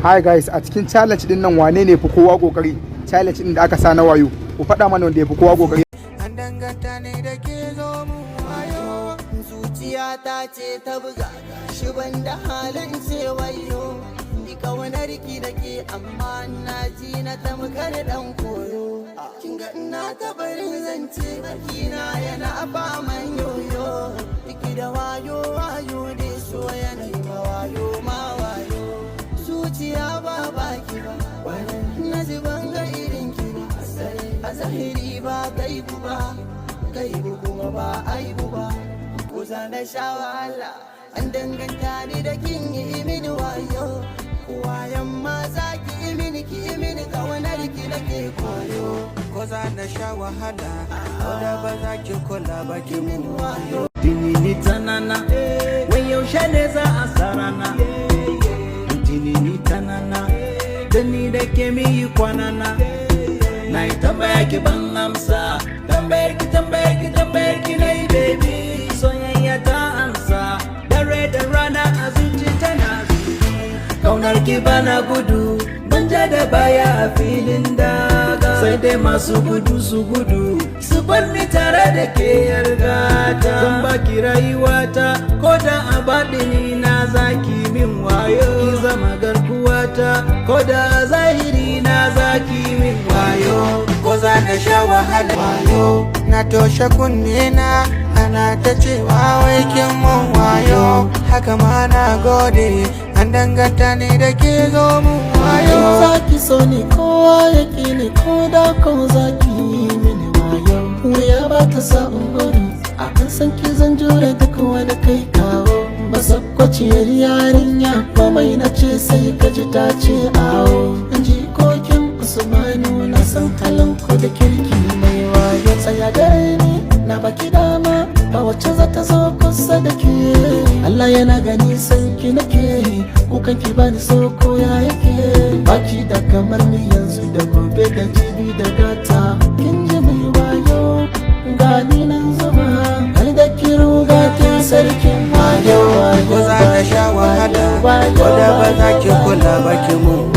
Hi guys, a cikin challenge din nan, wane ne fi kowa kokari? Challenge din da aka sa na wayo. Ku faɗa mana wanda ya fi kowa kokari. An danganta ne da ke zo mu wayo. Zuciya ta ce ta buga shi ban da halin ce wayo. Ni kawanar ki da ke, amma na ji na tamkar dan koyo. Kin ga ina ta barin zance, bakina yana faman yoyo. Iki da wayo wayo ne, so yanayi ma wayo ma wayo. Zuciya ba baki ba, na ji ban ga irin ki ba. A zahiri ba gaibu ba, gaibu kuma ba aibu ba. Ko za na sha wahala, an danganta ni da kin yi mini wayo. Wayan ma za ki yi mini, ki yi mini, kawanar ki nake koyo. Ko za na sha wahala, ko da ba za ki kula ba, ki mun wayo. Tinini tanana, wai yaushe ne za a sarana? Tinini tanana, da ni da ke mi kwanana. Na yi tambaya, ki ban amsa, tambayar ki, tambayar ki, tambayar ki na yi, baby. Soyayya ta amsa, dare da rana a zuci tana zuci. Kaunar ki bana gudu, ban ja da baya a filin daga. Sai dai masu gudu su gudu, su bar ni tare da ke yargata. Zan baki rayuwata, ko da a baɗini na zaki min wayo. Ki zama garkuwata, ko da a zahiri na zaki min wayo. Ko za na sha wahala, wayo na toshe kunne na, ana ta cewa wai kin mun wayo. Haka ma na gode, an danganta ne da ke zo mun wayo. Zaki so ni, kowa ya ki ni, ko da ko zaki yi mini wayo. Wuya ba ta sa in gudu a kan san ki, zan jure duk wani kai kawo. Masakwaciyar yarinya, komai na ce sai ka ji ta ce awo. Jikokin Usmanu, na san halin ku da kirki, mai wayo. Tsaya gare ni, na baki dama, ba wacce za ta zo kusa da ke. Allah yana gani, san ki nake, kukan ki bani so ko ya yake. Baki da kamar ni yanzu da gobe da jibi da gata. Kin ji mai wayo, gani nan zuba har da ki ruga kin sarkin wayo. Ko za na sha wahala, ko da ba za ki kula ba, ki mun.